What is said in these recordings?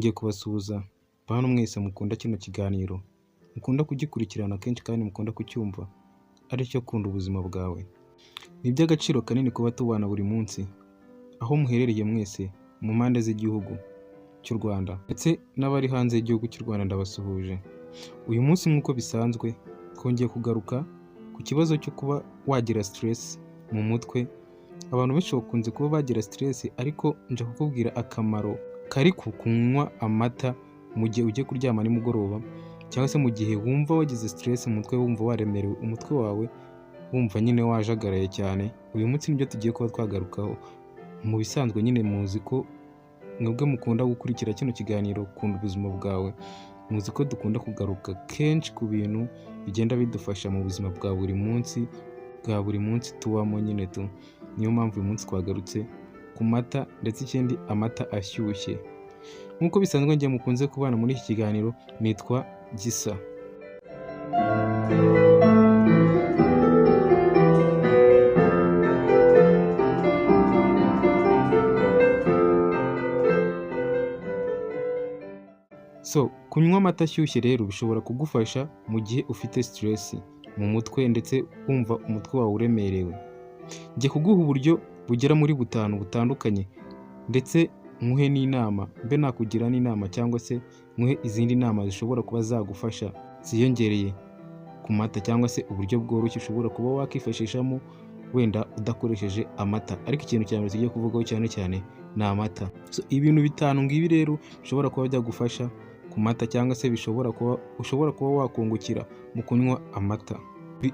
Nongeye kubasuhuza bantu mwese mukunda kino kiganiro, mukunda kugikurikirana kenshi kandi mukunda kucyumva, aricyo Kunda Ubuzima Bwawe. Ni iby'agaciro kanini kuba tubana buri munsi, aho muherereye mwese mu mpande z'igihugu cy'u Rwanda ndetse n'abari hanze y'igihugu cy'u Rwanda, ndabasuhuje. Uyu munsi nk'uko bisanzwe twongeye kugaruka ku kibazo cyo kuba wagira stress mu mutwe. Abantu benshi bakunze kuba bagira stress, ariko nje kukubwira akamaro kari ku kunywa amata mu gihe ugiye kuryama nimugoroba, cyangwa se mu gihe wumva wagize stress mu mutwe, wumva waremerewe umutwe wawe, wumva nyine wajagaraye cyane. Uyu munsi nibyo tugiye kuba twagarukaho. Mu bisanzwe nyine muzi ko mwebwe mukunda gukurikira kino kiganiro Kunda Ubuzima Bwawe, muzi ko dukunda kugaruka kenshi ku bintu bigenda bidufasha mu buzima bwa buri munsi tubamo nyine tu. Niyo mpamvu uyu munsi twagarutse ku mata, ndetse ikindi amata ashyushye. Nk'uko bisanzwe, njye mukunze kubana muri iki kiganiro nitwa Gisa. So, kunywa amata ashyushye rero bishobora kugufasha mu gihe ufite stress mu mutwe ndetse wumva umutwe wawe uremerewe. Ngiye kuguha uburyo bugera muri butanu butandukanye, ndetse nkuhe n'inama, mbe nakugira n'inama cyangwa se nkuhe izindi nama zishobora kuba zagufasha ziyongereye ku mata, cyangwa se uburyo bworoshye ushobora kuba wakifashishamo wenda udakoresheje amata. Ariko ikintu cya mbere tugiye kuvugaho cyane cyane ni amata. So, ibintu bitanu ngibi rero bishobora kuba byagufasha ku mata, cyangwa se bishobora kuba ushobora kuba wakungukira mu kunywa amata.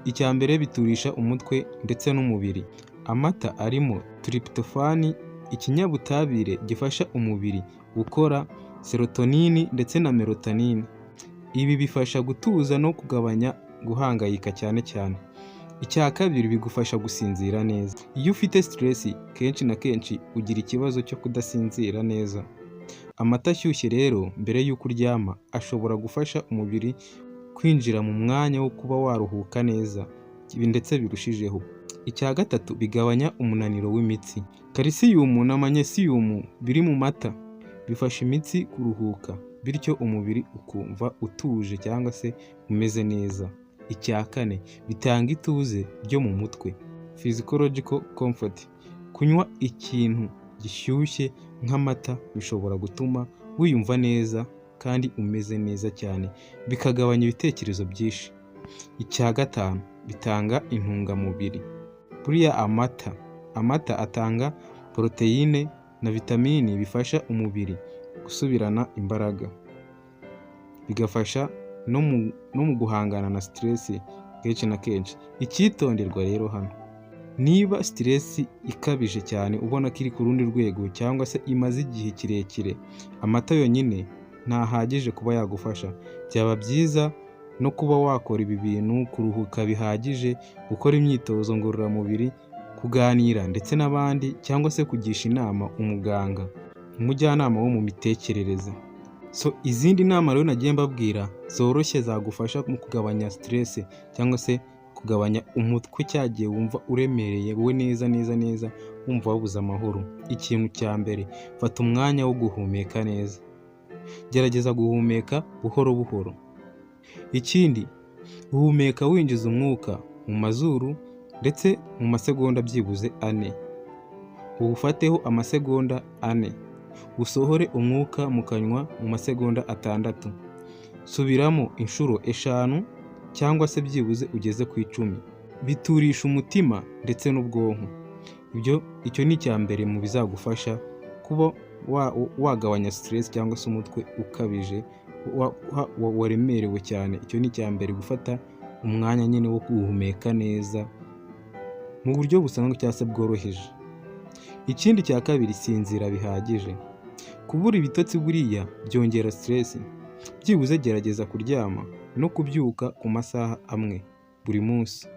Icya mbere, biturisha umutwe ndetse n'umubiri. Amata arimo tryptophan, ikinyabutabire gifasha umubiri gukora serotonin ndetse na melatonin. Ibi bifasha gutuza no kugabanya guhangayika cyane cyane. Icya kabiri, bigufasha gusinzira neza. Iyo ufite stress, kenshi na kenshi ugira ikibazo cyo kudasinzira neza. Amata ashyushye rero mbere y'uko uryama ashobora gufasha umubiri kwinjira mu mwanya wo kuba waruhuka neza, ibi ndetse birushijeho. Icya gatatu, bigabanya umunaniro w'imitsi. Kalisiyumu na manyesiyumu biri mu mata bifasha imitsi kuruhuka, bityo umubiri ukumva utuje cyangwa se umeze neza. Icya kane, bitanga ituze ryo mu mutwe, physiological comfort. Kunywa ikintu gishyushye nk'amata bishobora gutuma wiyumva neza kandi umeze neza cyane, bikagabanya ibitekerezo byinshi. Icya gatanu, bitanga intungamubiri. Buriya amata atanga poroteyine na vitamini bifasha umubiri gusubirana imbaraga, bigafasha no mu guhangana na stress kenshi na kenshi. Icyitonderwa rero hano, niba stress ikabije cyane, ubona ko iri ku rundi rwego cyangwa se imaze igihe kirekire, amata yonyine ntahagije kuba yagufasha. Byaba byiza no kuba wakora ibi bintu: kuruhuka bihagije, gukora imyitozo ngororamubiri, kuganira ndetse n'abandi, cyangwa se kugisha inama umuganga, umujyanama wo mu mitekerereze. So, izindi nama rero nagiye mbabwira zoroshye zagufasha mu kugabanya stress cyangwa se kugabanya umutwe cyagiye wumva uremereye wowe neza neza neza, wumva wabuze amahoro. Ikintu cya mbere, fata umwanya wo guhumeka neza. Gerageza guhumeka buhoro buhoro. Ikindi, uhumeka winjiza umwuka mu mazuru ndetse mu masegonda byibuze 4, uwufateho amasegonda 4, usohore umwuka mu kanwa mu masegonda 6. Subiramo inshuro eshanu cyangwa se byibuze ugeze ku 10. Biturisha umutima ndetse n'ubwonko. Ibyo, icyo ni icya mbere mu bizagufasha kuba wagabanya stress cyangwa se umutwe ukabije waremerewe cyane. Icyo ni icya mbere, gufata umwanya nyine wo guhumeka neza mu buryo busanzwe cyangwa se bworoheje. Ikindi cya kabiri, sinzira bihagije. Kubura ibitotsi buriya byongera stress. Byibuze gerageza kuryama no kubyuka ku masaha amwe buri munsi.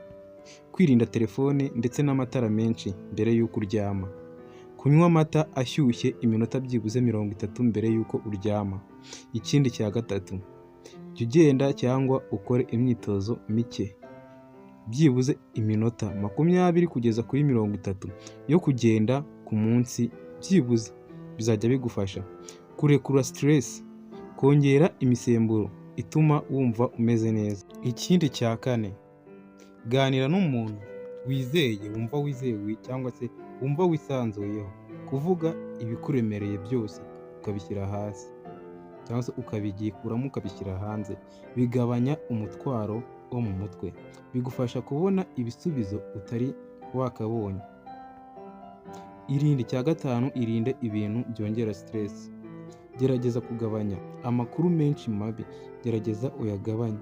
Kwirinda telefone ndetse n'amatara menshi mbere y'uko uryama. Kunywa amata ashyushye iminota byibuze 30 mbere y'uko uryama. Ikindi cya gatatu, jya ugenda cyangwa ukore imyitozo mike, byibuze iminota 20 kugeza kuri 30 yo kugenda ku munsi, byibuze bizajya bigufasha. Kurekura stress, kongera imisemburo ituma wumva umeze neza. Ikindi cya kane, ganira n'umuntu wizeye, wumva wizewe cyangwa se wumva wisanzuyeho. Kuvuga ibikuremereye byose ukabishyira hasi cyangwa se ukabigikuramo ukabishyira hanze, bigabanya umutwaro wo mu mutwe, bigufasha kubona ibisubizo utari wakabonye. Irinde, icya gatanu, irinde ibintu byongera stress. Gerageza kugabanya amakuru menshi mabi, gerageza uyagabanye.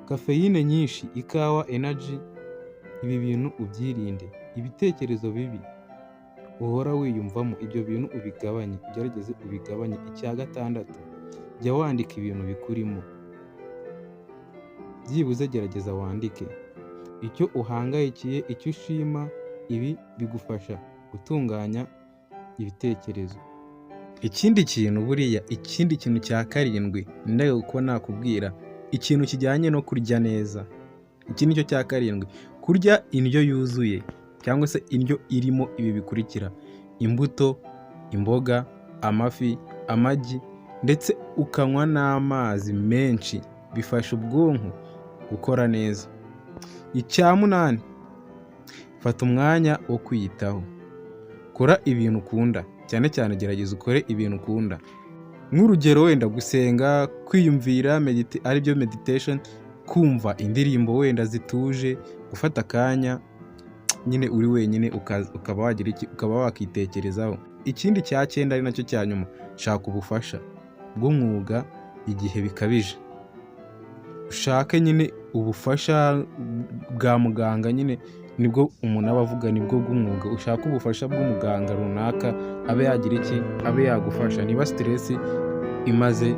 Caffeine nyinshi, ikawa, energy, ibi bintu ubyirinde. Ibitekerezo bibi uhora wiyumvamo, ibyo bintu ubigabanye, ugerageze ubigabanye. Icya gatandatu, jya wandika ibintu bikurimo, byibuze gerageza wandike icyo uhangayikiye, icyo ushima. Ibi bigufasha gutunganya ibitekerezo. Ikindi kintu buriya, ikindi kintu cya karindwi ndeba kuba nakubwira, ikintu kijyanye no kurya neza. Iki nicyo cya karindwi: kurya indyo yuzuye cyangwa se indyo irimo ibi bikurikira: imbuto, imboga, amafi, amagi, ndetse ukanywa n'amazi menshi, bifasha ubwonko gukora neza. Icya munani, fata umwanya wo kwiyitaho, kora ibintu ukunda. Cyane cyane gerageza ukore ibintu ukunda, nk'urugero wenda gusenga, kwiyumvira, aribyo meditation, kumva indirimbo wenda zituje, gufata akanya nyine uri wenyine, ukaba wagira iki, ukaba wakitekerezaho. Ikindi cya cyenda, ari nacyo cya nyuma, shaka ubufasha bw'umwuga igihe bikabije. Ushake nyine ubufasha bwa muganga nyine, nibwo umuntu aba avuga, nibwo bw'umwuga. Ushake ubufasha bw'umuganga runaka, abe yagira iki, abe yagufasha. Niba stress imaze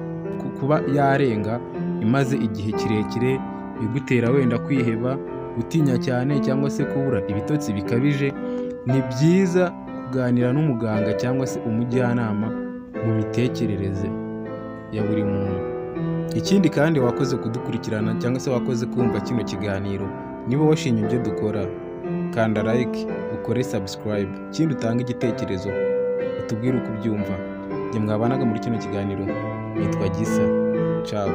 kuba yarenga, imaze igihe kirekire igutera wenda kwiheba, gutinya cyane, cyangwa se kubura ibitotsi bikabije, ni byiza kuganira n'umuganga cyangwa se umujyanama mu mitekerereze ya buri muntu. Ikindi kandi, wakoze kudukurikirana cyangwa se wakoze kumva kino kiganiro. Niba washimye ibyo dukora, kanda like, ukore subscribe, ikindi utange igitekerezo, utubwire uko ubyumva. Njye mwabanaga muri kino kiganiro nitwa Gisa. Ciao.